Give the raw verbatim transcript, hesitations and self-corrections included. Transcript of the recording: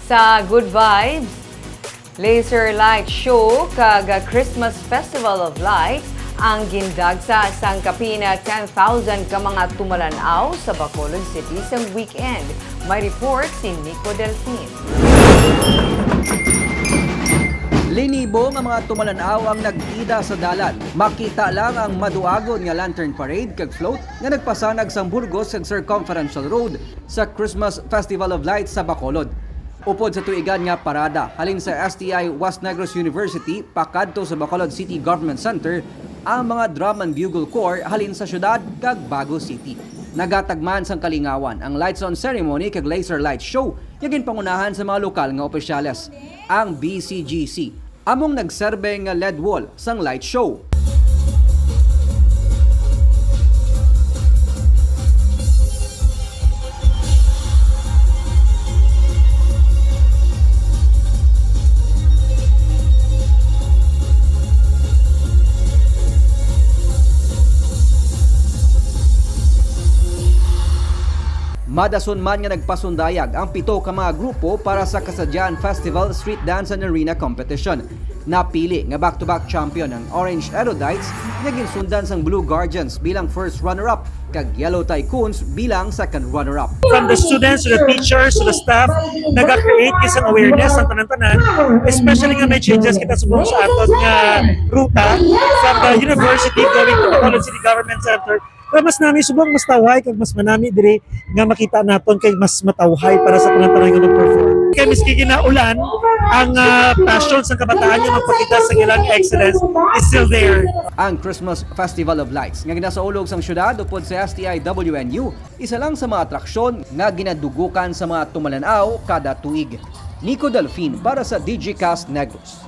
Sa Good Vibes, Laser Light Show kag Christmas Festival of Lights ang gindagsa sang kapin ten thousand ka mga tumalan-aw sa Bacolod City sang weekend. May report si Nico Delfin. Linibo nga mga tumalan-aw ang nagkida sa dalan. Makita lang ang maduagon nga lantern parade kag float nga nagpasanag sang Burgos kag Circumferential Road sa Christmas Festival of Lights sa Bacolod. Upod sa tuigan nga parada halin sa S T I West Negros University pakadto sa Bacolod City Government Center ang mga Drum and Bugle Corps halin sa syudad kag Bago City. Nagatag man sang kalingawan ang lights on ceremony kag laser light show nga ginpangunahan sa mga lokal nga opisyales. Ang B C G C among nagserbe nga lead wall sang light show. Madason man nga nagpasundayag ang pito ka mga grupo para sa Kasadyahan Festival Street Dance and Arena Competition. Napili nga back-to-back champion ang Orange Erudites nga ginsundan sang Blue Guardians bilang first runner-up kag Yellow Tycoons bilang second runner-up. From the students to the teachers to the staff, naga-create kis ang awareness ang tanan-tanan, especially nga may changes kita subong sa aton nga ruta from the university going to the Bacolod City Government Center. Pero mas nami subong mas tawhay kag mas manami diri nga makita naton kay mas matawhay para sa tanan-tanan nga mag-perform. Kay miski ginaulan, ang ah, passion sa kabataan nga magpakita sa ilang excellence is still there. Ang Christmas Festival of Lights nga ginasaulog sang syudad upod sa S T I W N U, isa lang sa mga atraksyon nga ginadugukan sa mga tumalan-aw kada tuig. Nico Delfin para sa Digicast Negros.